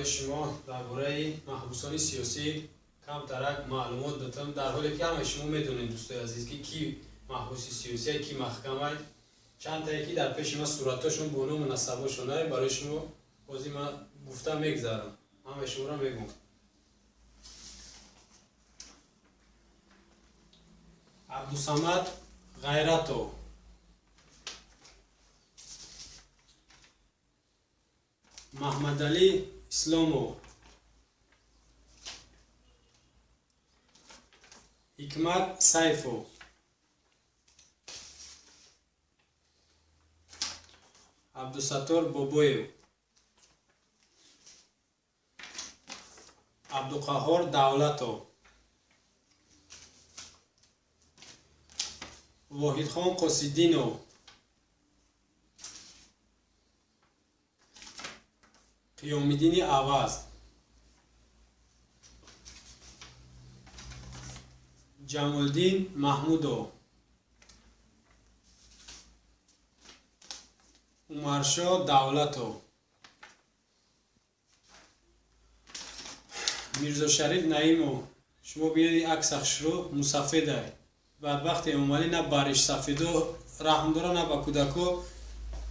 Барои шумо дар бораи маҳбусони сиёсӣ камтарак маълумот додам, дар ҳоле ки ҳамаи шумо медонед, дӯстои азиз, ки кӣ маҳбуси сиёсие, кӣ маҳкамай. Чандтае ки дар пеши ман суратҳошон бо ному насабҳошонай, барои шумо ҳозир ман гуфта мегзарам, ҳамаи шуморо мегӯм. Абдусамад Ғайратов, Маҳмадалӣ Исломов, Ҳикмат Сайфов, Абдусаттор Бобоев, Абдуқаҳҳор Давлатов, Воҳидхон Қосиддинов, Қиёмиддини Аваз, Ҷамолиддин Маҳмудов, Умаршо Давлатов, Мирзошариф Наимов. Шумо бинед акса хушрӯ мусафедай. Бадбахти Эмомалӣ на ба ришсафедо раҳм дора, на ба кӯдако.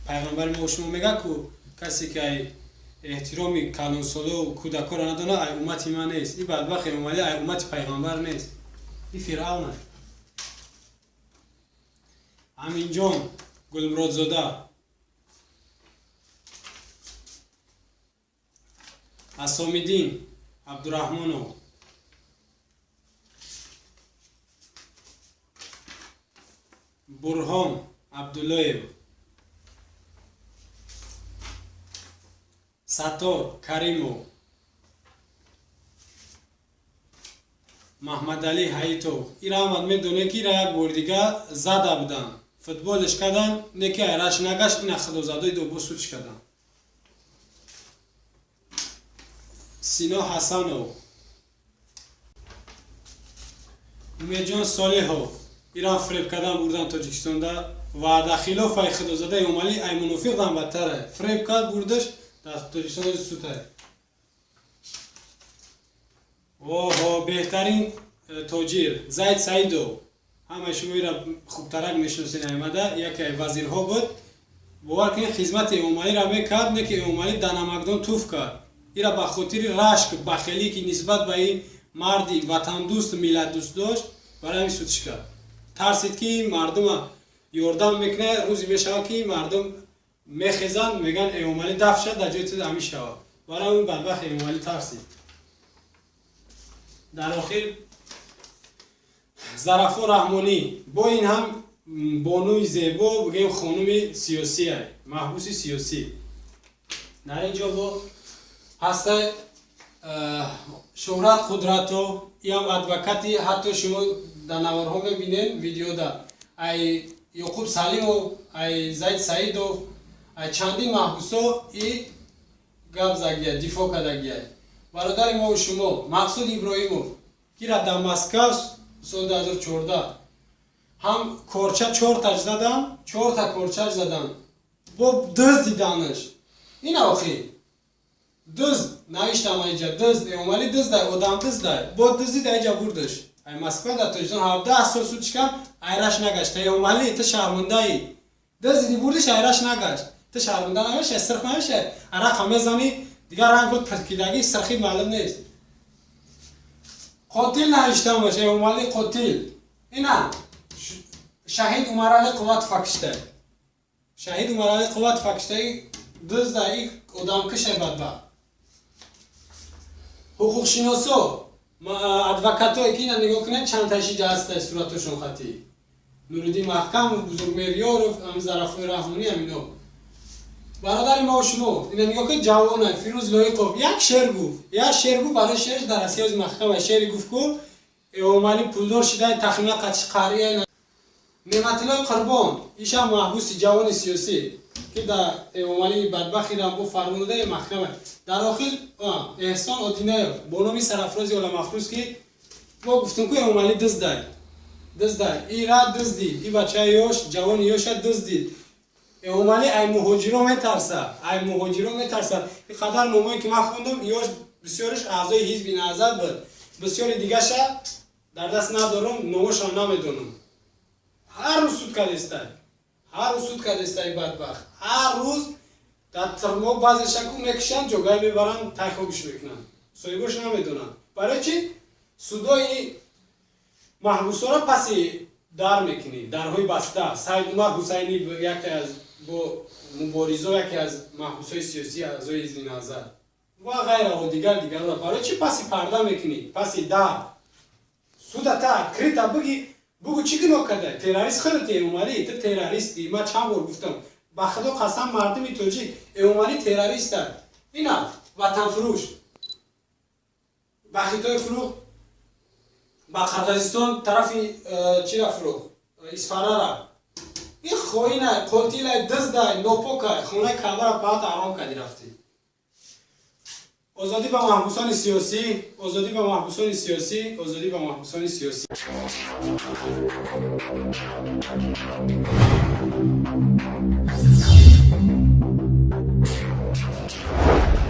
Пайғамбари мо шумо мегӯяд, ку касе ки ай эҳтироми калонсолу кӯдакоро надонад, ай уммати ман нест. И бадбахти Эмомалӣ ай уммати пайғамбар нест, и Фиръавн. Аминҷон Гулмуродзода, Асомиддин Абдураҳмонов, Бурҳон Абдуллоев, Саттор Каримов, Маҳмадалӣ Ҳаитов. Ира ҳамат медонед, ки ира як бори дига зада буданд, футболш кардан, не ки айраш нагашт, ина худозадои добо судш карданд. Сино Ҳасанов, Умедҷон Солиҳов. Ирам фреб кардан бурдан Тоҷикистонда, ваъда хилоф ай худозада Эмомалӣ ай мунофиқ дан бадтар. Фреб кард, бурдаш дар Тоҷикистон, сутай. Оҳо, беҳтарин тоҷир Зайд Саидов, ҳамаи шумо ира хубтарак мешиносед. Аймада яке ай вазирҳо буд. Бовар кунед, хизмати Эмомалиро мекард, не ки Эмомалӣ дар намакдон туф кард. Ира ба хотири рашк, бахелӣ, ки нисбат ба ин марди ватандӯст, миллатдӯст дошт, барои ҳамин судш кард. Тарсид, ки мардума ёрдам мекунад, рӯзе мешавад, ки мардум мехезанд, мегӯянд Эмомалӣ дафт шад, дар ҷои ту ҳамин шавад. Барои ҳамин бадбахт Эмомалӣ тарсид. Дар охир Зарафо Раҳмонӣ, бо ин ҳам бонуи зебо, бигӯем хонуми сиёсия, маҳбуси сиёсӣ. Дар ин ҷо бо ҳаста Шӯҳрат Қудратов, иам адвокати, ҳатто шумо дар наворҳо мебинед, видеода ай Ёқуб Салимов, ай Зайд Саидов, ай чандин маҳбусо и гап загия, дифоъ кардагия. Бародари мову шумо Мақсуд Иброҳимов, кира дар Москав соли 2014 ҳам корча чорташ задан, чорта корчаш задан, бо дузд диданаш. Ина охи дузд навиштам аиҷа, дузд Эмомалӣ дуздай, одам дуздай, бо дуздид аиҷа бурдаш ай Москва дар Тоҷикистон 17 сол судш кард, айраш нагашт. Эмомалӣ, ту шармандаӣ, дуздиди, бурдиш, айраш нагашт. Ту шарманда намешавӣ, сирх намешавӣ? Арақа мезанӣ, дигар ранг буд пиркидагӣ, сирхит маълум нест. Қотил навиштамаш, Эмомалӣ қотил. Ина шаҳид Умаралӣ Қувватов киштай, шаҳид Умаралӣ Қувватов киштай, дузда, и одамкише бадбахт. Ҳуқуқшиносо, адвокатое ки ина нигоҳ кунед, чанд ташиҷа ҳастай суратошон хатӣ: Нуриддин Маҳкамов, Бузургмеҳрёров, ами Зарафои Раҳмонӣ, амино. Бародари мо шумо ина нигоҳ кунед, ҷавона Фирӯз Лоиқов як шеър гуфт, як шеър гуфт, барои шеърш дар Россия маҳкама. Шеъре гуфт, ку Эмомалӣ пулдор шида, тахмина қатиш қария. Неъматуллои Қурбон, ишам маҳбуси ҷавони сиёсӣ, ки дар Эмомалии бадбахтирам бо фармон дода, маҳкама. Дар охир Эҳсон Одинаев бо номи Сарафрози Оламафрӯз, ки мо гуфтем, ку Эмомалӣ дуздай, дуздай, ира дуздид, и бачаи ёш, ҷавони ёша дуздид. Эмомалӣ ай муҳоҷиро метарса, ай муҳоҷиро метарса. Ин қадар номое ки ман хондам, ёш бисёриш аъзои ҳизби Наҳзат буд, бисёри дигаша дар даст надорам, номошам намедонам. Ҳар рӯз суд кардестай, ҳар рӯз суд кардестай бадбахт. Ҳар рӯз дар тирмо баъзешаку мекушанд, ҷогай мебаранд, тайхобиш мекунанд, соҳибош намедонанд. Барои чи судои маҳбусоро паси дар мекунӣ, дарҳои баста? Саид Умар Ҳусайнӣ яке аз бо муборизо, яке аз маҳбусҳои сиёсӣ, аъзои ҳизби Наҳзат ва ғайраҳо, дигар дигарро барои чи паси парда мекунӣ, паси дар? Судата открыто буги, бугу, чӣ гуноҳ карда? Террорист худати, Эмомалӣ, ту террористӣ. Ман чанд бор гуфтам, ба Худо қасам, мардуми тоҷик, Эмомалӣ террориста. Ина ватанфурӯш, ба Хитой фурӯхт, ба Қирғизистон тарафи чира фурӯхт, Исфарара. Ин хоинай, қотилай, диздай, нопокай. Хонаи Каъбара баъд ҳаром кардӣ, рафтӣ. Озодӣ ба маҳбусони сиёсӣ, озодӣ ба маҳбусони сиёсӣ, озодӣ ба маҳбусони сиёсӣ.